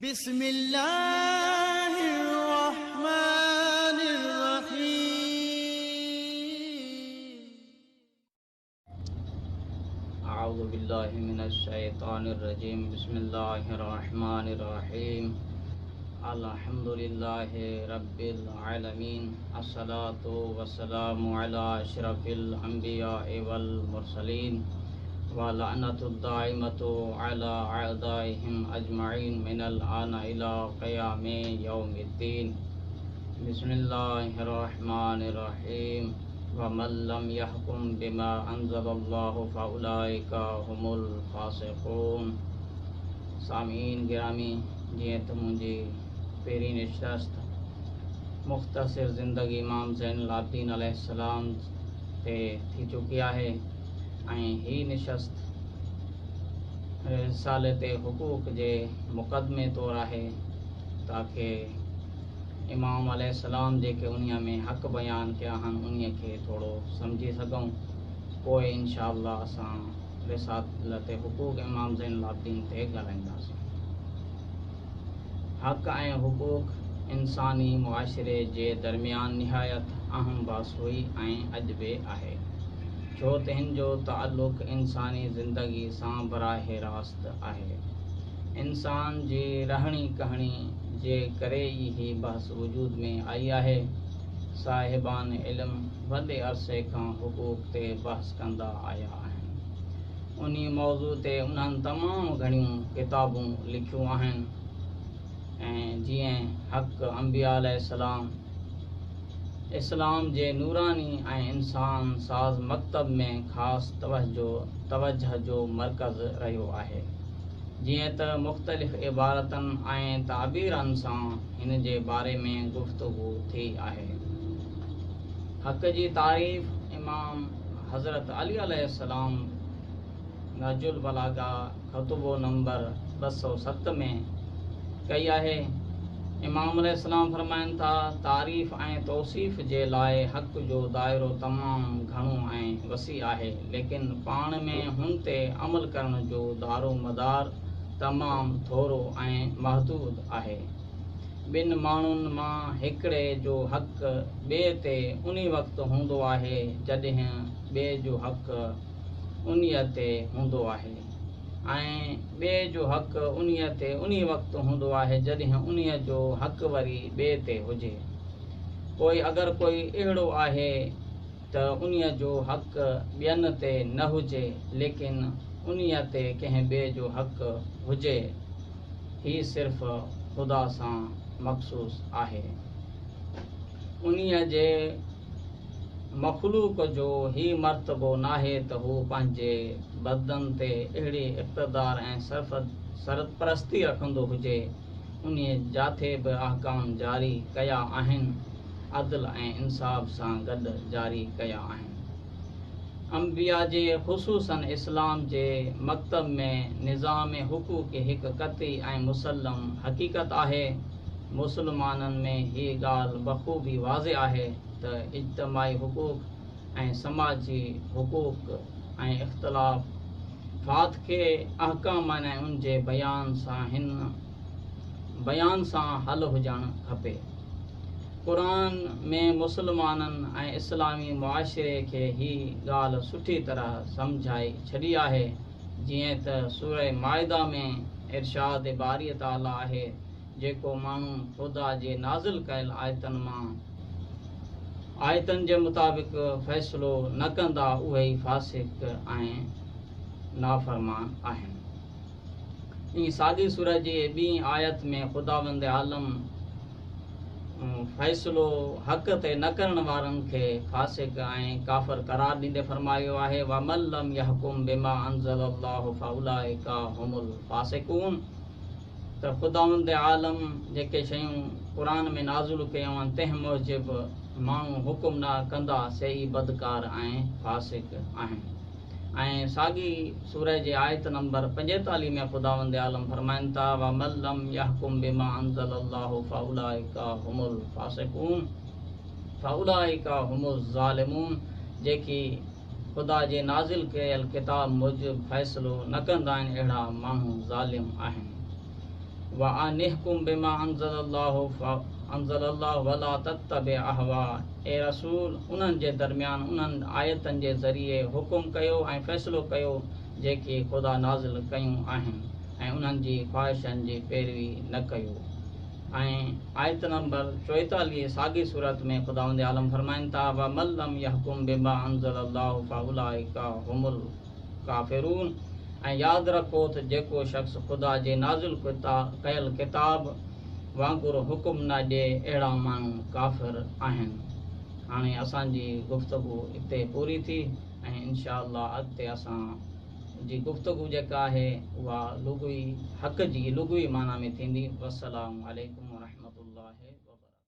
بسم الله الرحمن الرحيم. اعوذ بالله من الشيطان الرجيم بسم الله الرحمن الرحيم الحمد لله رب العالمين الصلاة والسلام على اشرف الانبياء والمرسلين ولعنة الدائمة على اعدائهم اجمعين من الآن الى قيام يوم الدين بسم الله الرحمن الرحيم ومن لم يحڪم بما انزل الله فاولئک هم الفاسقون سامعين گرامي جيئن ته منهنجي پهرين نشست مختصر زندگي امام زين العابدين عليه السلام تي ٿي چڪي آهي ۽ هي نشست رسالي تي حقوق جي مقدمي طور آهي تاڪه امام عليه السلام جيڪي انهيء ۾ حق بيان ڪيا آهن انهيء کي ٿورو سمجهي سگهون پوء انشاء الله اسان رسالت حقوق امام زين العابدين تي ڳالهائينداسين. حق ۽ حقوق انساني معاشري جي درميان نهايت اهم بحث هئي ۽ اڄ به آهي ڇو ته هن جو تعلق انساني زندگي سان براهه راست آهي. انسان جي رهڻي ڪهڻي جي ڪري ئي هي بحث وجود ۾ آئي آهي. صاحبان علم وڏي عرصي کان حقوق تي بحث ڪندا آيا آهن. انهي موضوع تي انهن تمام گهڻيون ڪتابون لکيون آهن ۽ جيئن حق انبياء عليه السلام اسلام جي نوراني ۽ انسان ساز مڪتب ۾ خاص توجهه جو مرڪز رهيو آهي. جيئن ته مختلف عبارتن ۽ تعبيرن سان هن جي باري ۾ گفتگو ٿي آهي. حق جي تعريف امام حضرت علي عليه السلام نهج البلاغه خطبو نمبر 207 ۾ ڪئي آهي. امام عليه السلام فرمائن ٿا، تعريف ۽ توصيف جي لاء حق جو دائرو تمام گهڻو ۽ وسيع آهي، ليڪن پاڻ ۾ هن تي عمل ڪرڻ جو دارومدار تمام ٿورو ۽ محدود آهي. ٻن ماڻهن مان هڪڙي جو حق ٻئي تي انهي وقت هوندو آهي، جڏهن ٻئي جو حق انهيء تي هوندو آهي ۽ ٻئي جو حق انهيء تي انهي وقت هوندو آهي جڏهن انهيء جو حق وري ٻئي تي هجي. پوء اگر ڪوئي اهڙو آهي ته انهيء جو حق ٻين تي نه هجي ليڪن انهيء تي ڪنهن ٻئي جو حق هجي، هي صرف خدا سان مخصوص آهي. انهيء جي مخلوق جو هي مرتبو ناهي ته هو پنهنجي بدن تي اهڙي اقتدار ۽ سرپرستي رکندو هجي، انهيء جاٿي به احڪام جاري ڪيا آهن، عدل ۽ انصاف سان گڏ جاري ڪيا آهن. انبياء جي خصوصاً اسلام جي مڪتب ۾ نظام حقوقي هڪ قطعي ۽ مسلم حقيقت آهي. مسلمانن ۾ هيء ڳالهه بخوبي واضح آهي ته اجتماعي حقوق ۽ سماجي حقوق ۽ اختلافات کي احڪامن ۽ ان جي بيان سان هن بيان سان حل هجڻ کپي. قرآن ۾ مسلمانن ۽ اسلامي معاشري کي هي ڳالهه سٺي طرح سمجهائي ڇڏي آهي، جيئن ته سوره مائده ۾ ارشاد باري تعاليٰ آهي. جيڪو ماڻهو خدا جي نازل ڪيل آيتن مان آيتن جي مطابق فيصلو نه ڪندا اهي ئي فاسق ۽ نافرمان آهن. ائين ساڳي سوره جي ٻي آيت ۾ خداوند عالم فيصلو حق تي نه ڪرڻ وارن کي فاسق ۽ ڪافر قرار ڏيندي فرمايو آهي ومن لم يحڪم بما انزل الله فاولئک هم الفاسقون. ته خداوند عالم جيڪي شيون قرآن ۾ نازل ڪيون آهن تنهن موجب ماڻهو حڪم نه ڪندا سي ئي بدڪار ۽ فاسق آهن. ۽ ساڳي سوره جي آيت نمبر 45 ۾ خداوند عالم فرمائن ٿا ومن لم يحڪم بما انزل الله فاولئک هم الفاسقون فاولئک هم الظالمون جيڪي خدا جي نازل ڪيل ڪتاب موجب فيصلو نه ڪندا آهن اهڙا ماڻهو ظالم آهن. وان احڪم بما انزل الله انزل الله ولا تتبع اهواء اي رسول! انهن جي درميان انهن آيتن جي ذريعي حڪم ڪيو ۽ فيصلو ڪيو جيڪي خدا نازل ڪيون آهن ۽ انهن جي خواهشن جي پيروي نه ڪيو. ۽ آيت نمبر 44 ساڳي سورت ۾ خداوند عالم فرمائن ٿا ومن لم يحڪم بما انزل الله فاولئک هم الڪافرون ۽ ياد رکو ته جيڪو شخص خدا جي نازل ڪيل ڪتاب وانگر حڪم نه ڏئي اهڙا ماڻهو ڪافر آهن. هاڻي اسان جي گفتگو اتي پوري ٿي ۽ انشاء الله اڳتي اسان جي گفتگو جيڪا آهي اها لغوي حق جي لغوي معنيٰ ۾ ٿيندي. والسلام عليڪم.